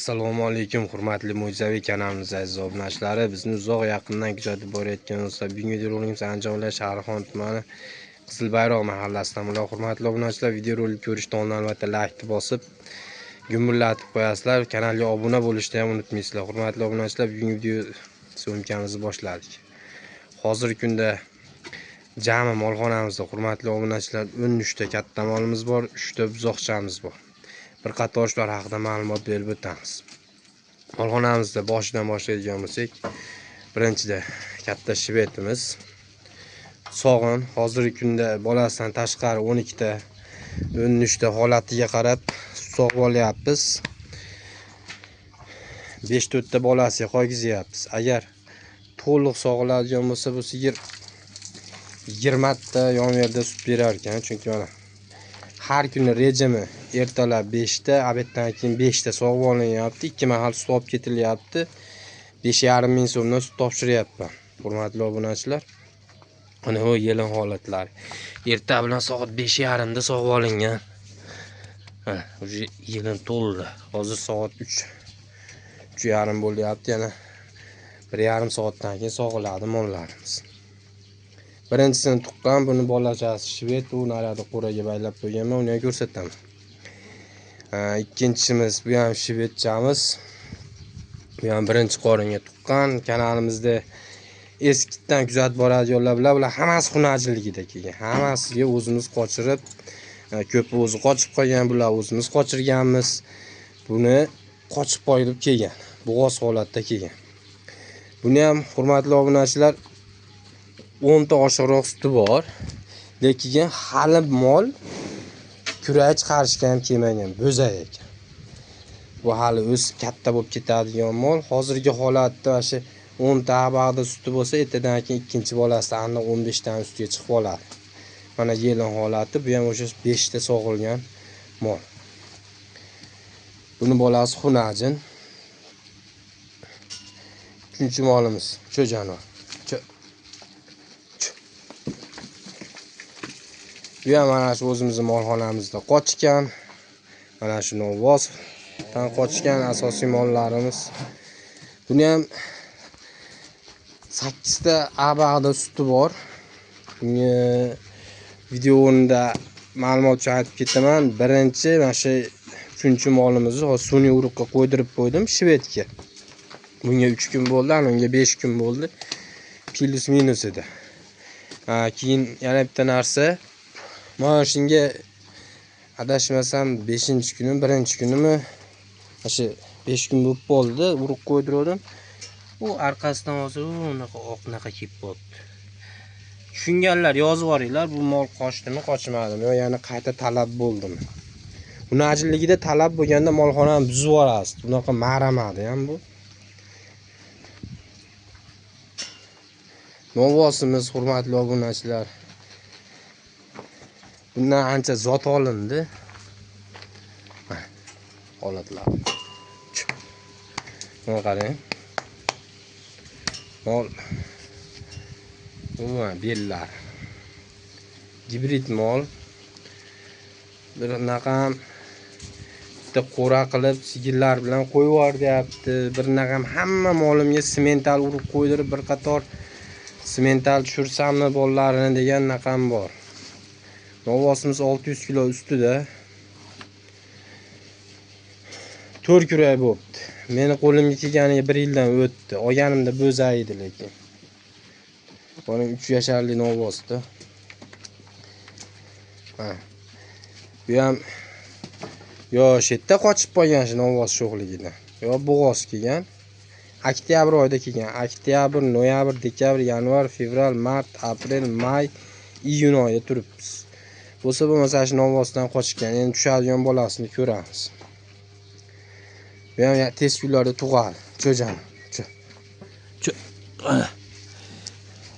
Assalomu alaykum hurmatli mo'jizaviy kanalimiz aziz obunachilari. Bizni uzoq yaqindan kuzatib borayotgan do'stlar, bugungi videorolikimiz Andijon viloyati Shahrixon tumani Qizilbayroq mahallasidan bo'ladi. Hurmatli obunachilar, videorolik ko'rishdan oldin albatta like bosib, gumburlatib qo'yasizlar. Kanalga obuna bo'lishni ham unutmaysizlar. Hurmatli obunachilar, bugungi video syomkamizni boshladik. Hozirgi kunda jami molxonamizda hurmatli obunachilar 13 ta katta molimiz bor, 3 ta buzoqchamiz bor. Bir qator shular haqida ma'lumot berib o'tamiz. Molxonamizda boshidan boshlaydigan bo'lsak, birinchida katta shvetimiz sog'in. Hozirgi kunda bolasidan tashqari 12 ta, 13 ta holatiga qarab sog'ib olyapmiz. 5-4 ta bolasiga qo'ygizyapmiz. Agar to'liq sog'iladigan bo'lsa, bu sigir 20 ta yon yerda sut berar ekan, chunki mana har kuni rejimi ertalab 5 ta, obeddan keyin 5 ta sog'ib olinyapti, 2 mahal sut olib ketilyapti. 5,5 ming so'mdan sut topshiryapman. Hurmatli obunachilar, mana bu yelin holatlari. Erta bilan soat 5:30 da sog'ib olingan. Mana уже yelin to'ldi. Hozir soat 3:30 bo'lyapti. Yana 1,5 soatdan keyin sog'iladi mollarimiz. Birinchisini tuqqan, buni bolachasi shved, u narada qo'raga baylab qo'yganman, uni ham ko'rsataman. Ikkinchimiz bu ham shvedchamiz. Bu ham birinchi qoringa tuqqan. Kanalimizda eskidan kuzatib boradiganlar bilan bular hammasi xunajinligida kelgan. Hammasiga o'zimiz qochirib, ko'pi o'zi qochib qolgan, bular o'zimiz qochirganmiz. Buni qochib qo'yib kelgan, bo'g'oz holatda kelgan. Buni ham hurmatli obunachilar 10 ta oshiqroq suti bor. Lekin hali mol kurak chiqarishga ham kelmagan, bo'zak ekan. Bu hali o'sib katta bo'lib ketadigan mol. Hozirgi holatda o'sha 10 ta bag'da suti bo'lsa, ertadan keyin ikkinchi bolasi aniq 15 dan ustiga chiqib oladi. Mana yelin holati, bu ham o'sha 5 ta sog'ilgan mol. Buni bolasi xunajin. Uchinchi molimiz cho'janor. Bu ham mana shu o'zimizni molxonamizda qochgan. Mana shu Novvosdan qochgan asosiy mollarimiz. Buni ham 8 ta abag'da suti bor. Bunga video o'rnida ma'lumot uchun aytib ketaman. Birinchi mana shu 3-chi molimizni hozir sun'iy urug'ga qo'ydirib qo'ydim shvedga. Bunga 3 kun bo'ldi, ana unga 5 kun bo'ldi. Plus minus edi. Keyin yana bitta narsa, mana shunga adashmasam 5-kuni, 1-kunimi, o'sha 5 kun bo'lib qoldi, urug' qo'ydirdim. U orqasidan hozir unaqa oqnaqa kelib qoldi. Tushunganlar yozib yuboringlar, bu mol qochdimi, qochmadimi yo yana qayta talab bo'ldimi? Unajinligida talab bo'lganda molxonani buzib yuborasiz. Unaqa ma'ramadi ham bu. Novvosimiz hurmatli obunachilar. Bundan ancha zot olindi. Holatlar. Mana qarang. Mol bu bellar. Gibrid mol. Bir naqam bitta qo'ra qilib sigirlar bilan qo'yib yubor deyapti. Bir naqam hamma molimga semental urib qo'ydirib, bir qator semental tushirsammi bolalarini degan naqam bor. Novvosimiz 600 kilo ustida. 4 kurak bo'pti. Meni qo'limga kelganiga 1 yildan o'tdi. Olganimda bo'zak edi lekin. Bolang 3 yasharli novvosda. Ha. Bu ham yo shetda qochib qolgan shu novvos sho'xligidan. Yo bo'g'oz kelgan. Oktyabr oyida kelgan. Oktyabr, noyabr, dekabr, yanvar, fevral, mart, aprel, may, iyun oyida turibmiz. Bo'lsa bo'lmasa shu novvosdan qochgan. Endi tushadigan bolasini ko'ramiz. Bu ham tez kunlarda tug'adi. Cho'jani.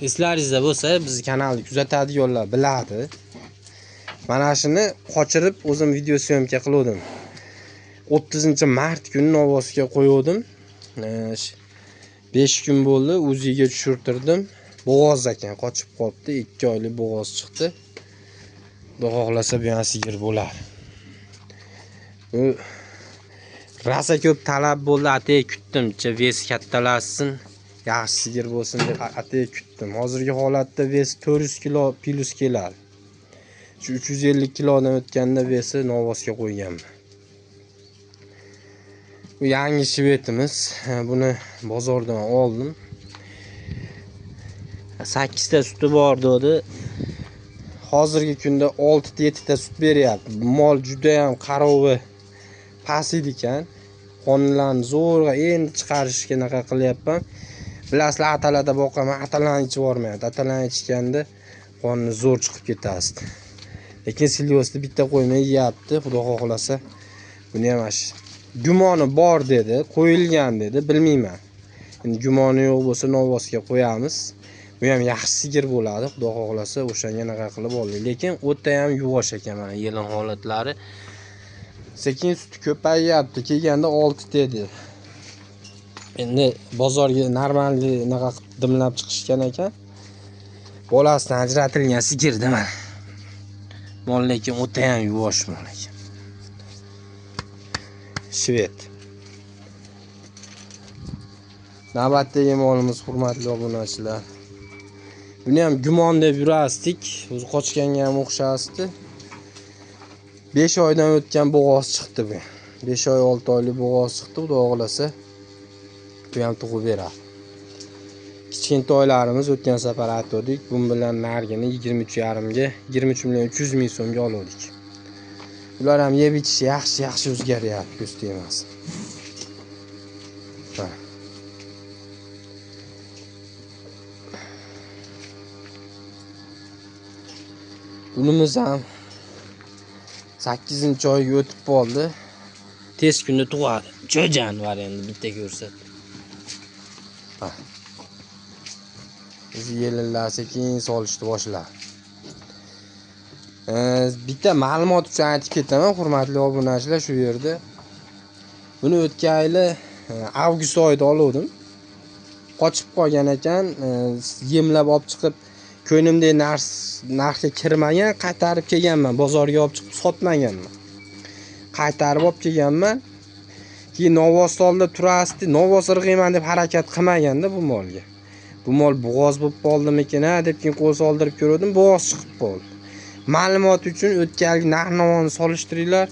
Eslaringizda bo'lsa, bizni kanalni kuzatadiganlar biladi. Mana shuni qochirib o'zim video syomka qildim. 30-mart kuni Novvosga qo'ydim. 5 kun bo'ldi, o'ziga tushirtirdim. Bo'g'oz ekan, qochib qolibdi. 2 oylik bo'g'oz chiqdi. Xudo xohlasa bu ham sigir bo'ladi. Bu Rosa ko'p talab bo'ldi, atay kutdim. Vес kattalashsin, yaxshi sigir bo'lsin deb atay kutdim. Hozirgi holatda vес 400 kilo plus keladi. Shu 350 kilodan o'tganda vesi novvosga qo'yganman. Bu yangi shvetimiz. Buni bozordan oldim. 8 ta suti bor dedi. Hozirgi kunda 6-7 ta sut beryapti. Mol juda ham qarovi past edi ekan. Qonlarni zo'rg'a endi chiqarishga naqa qilyapman. Bilasizlar, atalada boqaman, atalani ichib yubormayapti. Atalani ichganda qonni zo'r chiqib ketadi. Lekin silyosni bitta qo'ymay yeyapti. Xudo xohlasa buni ham ash gumoni bor dedi, qo'yilgan dedi, bilmayman. Endi gumoni yo'q bo'lsa novvosga qo'yamiz. Bu ham yaxshi sigir bo'ladi, Xudo xohlasa o'shanga naqa qilib oldik. Lekin o'ta ham yuvosh ekan mana yelin holatlari. Sekin suti ko'payyapti. Kelganda 6 dedi. Endi bozorga normalni naqa qilib dimlab chiqishgan ekan. Bolasidan ajratilgan sigirda mana. Mol lekin o'ta ham yuvosh mol ekan. Shved. Navbatdagi molimiz, hurmatli obunachilar. Buni ham gumon deb yurasdik. O'zi qochganga ham o'xshasdi. 5 oydan o'tgan bo'g'oz chiqdi bu. 5 oy 6 oylik bo'g'oz chiqdi, Xudo xohlasa bu ham tug'ib beradi. Kichkintoylarimiz o'tgan safar aytdik, bun bilan nargini 23,5 ga, 23 million 300 ming so'mga oldik. Ular ham yeb ichishi yaxshi-yaxshi o'zgaryapti, ko'z tegmasin. Bunimiz ham 8-oyga o'tib qoldi. Tez kunda tug'adi. Jo'janvar endi bitta ko'rsat. O'zi yelinlar sekin solishni boshladi. Bitta ma'lumot uchun aytib ketaman, hurmatli obunachilar, shu yerda. Buni o'tgan yili avgust oyida oldim. Qochib qolgan ekan, yemlab olib chiqib, ko'nglimdagi narxga kirmagan, qaytarib kelganman, bozorga olib chiqib sotmaganman. Qaytarib olib kelganman. Keyin novvos oldida turasdi, novvos irg'iyman deb harakat qilmaganda bu molga. Bu mol bo'g'oz bo'lib qoldimikin ha deb keyin qo'l soldirib ko'rdim, bo'g'oz chiqib qoldi. Ma'lumot uchun o'tgan yilgi narx-navoni solishtiringlar.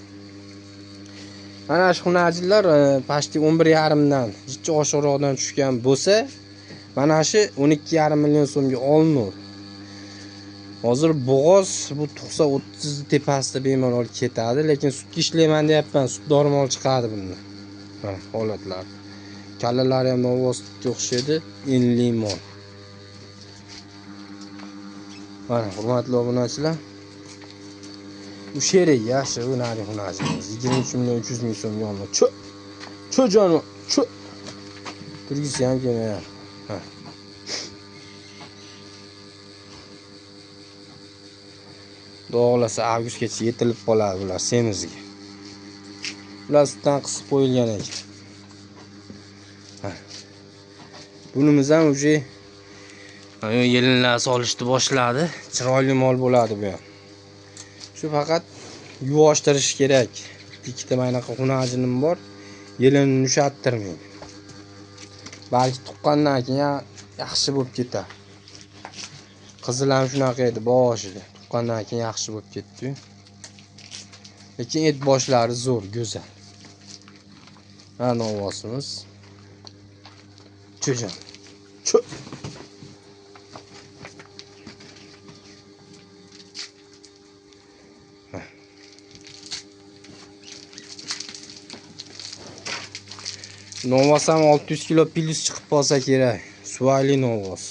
Mana shu xunajinlar почти 11,5 dan, jicha oshiqroqdan tushgan bo'lsa, mana shu 12,5 million so'mga olinadi. Hozir bo'g'oz bu tug'sa 30 tepasida bemalol ketadi, lekin sutga ishlayman deyapman, sutdor mol chiqadi bundan. Mana holatlar. Kallalari ham novvoslikka o'xshaydi, enli mol. Mana hurmatli obunachilar, bu sherik yaxshi, bu nari xunajimiz 23 million 300 ming so'mga olindi. Chu, chu jonim, chu. Turgisi ham kelmayapti. Ha. Xudo xohlasa avgustgacha yetilib qoladi bular semizga. Bular sutdan qisib qo'yilgan ekan. Bunimiz ham уже yelinlar solishni boshladi. Chiroyli mol bo'ladi bu ham. Shu faqat yuvoshtirish kerak. Ikkita maynaqa xunajinim bor. Yelinni ushattirmaydi. Balki tuqqandan keyin yaxshi bo'lib ketadi. Qizil ham shunaqa edi boshida. Tuqqandan keyin yaxshi bo'lib ketdi. Lekin et boshlari zo'r, go'zal. Mana novvosimiz. Cho'jan. Chu. Novvos ham 600 kilo plus chiqib qolsa kerak. Suvayli novvos.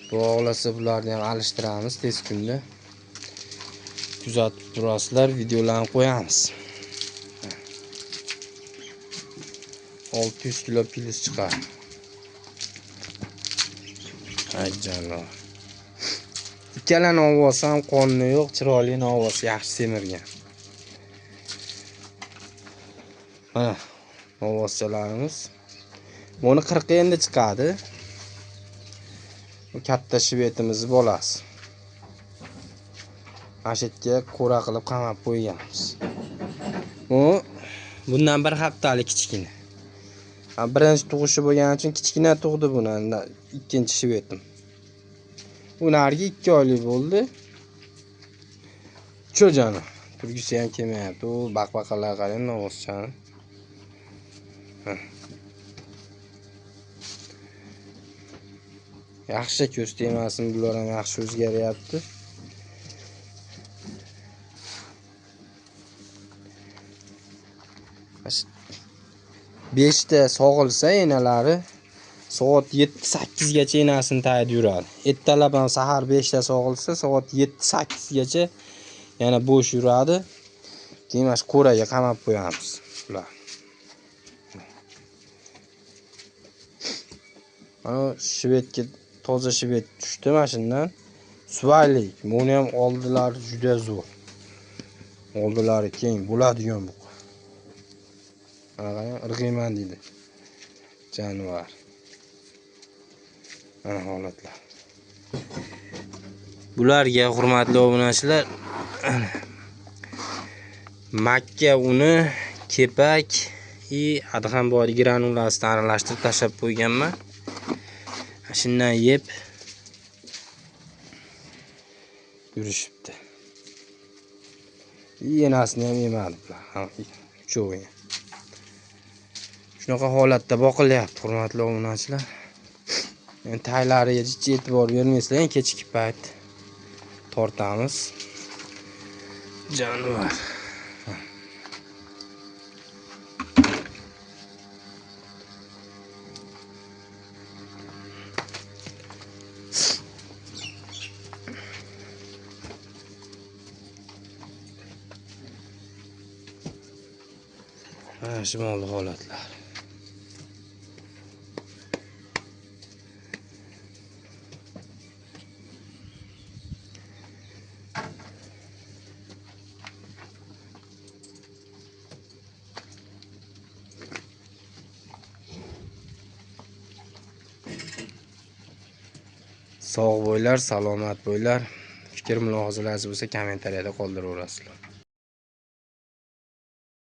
Xudo xohlasa bularni ham alishtiramiz tez kunda. Kuzatib turasizlar, videolarni qo'yamiz. 600 kilo plus chiqadi. Ay jonivor. Ikkala novvos ham qonni yo'q, chiroyli novvos, yaxshi semirgan. Mana novvoschalarimiz. Buni 40 endi chiqadi. Bu katta shvetimizni bolasi. Mana shu yerga qo'ra qilib qamab qo'yganmiz. U bundan bir haftalik kichkina. Birinchi tug'ishi bo'lgani uchun kichkina tug'di buni, ikkinchi shvetim. U narigi 2 oylik bo'ldi. Cho'jani turgisi ham kelmayapti. U baqbaqalar qarang, novvoschani. Yaxshi ko'z tegmasin, bular ham yaxshi o'zgaryapti. Beshta sog'ilsa enalari soat 7-8 gacha enasini tagida yuradi. Ertalab ham sahar 5 ta sog'ilsa soat 7-8 gacha yana bo'sh yuradi. Keyin mana shu qo'raga qamab qo'yamiz ular. Mana shvedga toza shved tushdi mana shundan. Suvaylik, buni ham oldilari juda zo'r. Oldilari keng bo'ladigan bu. Mana qarang, irg'iyman deydi. Jonivor. Mana holatlar. Bularga hurmatli obunachilar, makka uni, kepak i adxambor granulasini aralashtirib tashlab qo'yganman. Shundan yeb yurishibdi. Enasini ham yemadi bular. Uchovi. Shunaqa holatda boqilyapti, hurmatli obunachilar. Endi taylariga hech e'tibor bermaysizlar, endi kechki payt tortamiz. Jonivor. Mana shu molli holatlar. Sog' bo'linglar, salomat bo'linglar. Fikr mulohazalaringiz bo'lsa kommentariyada qoldiraverasizlar.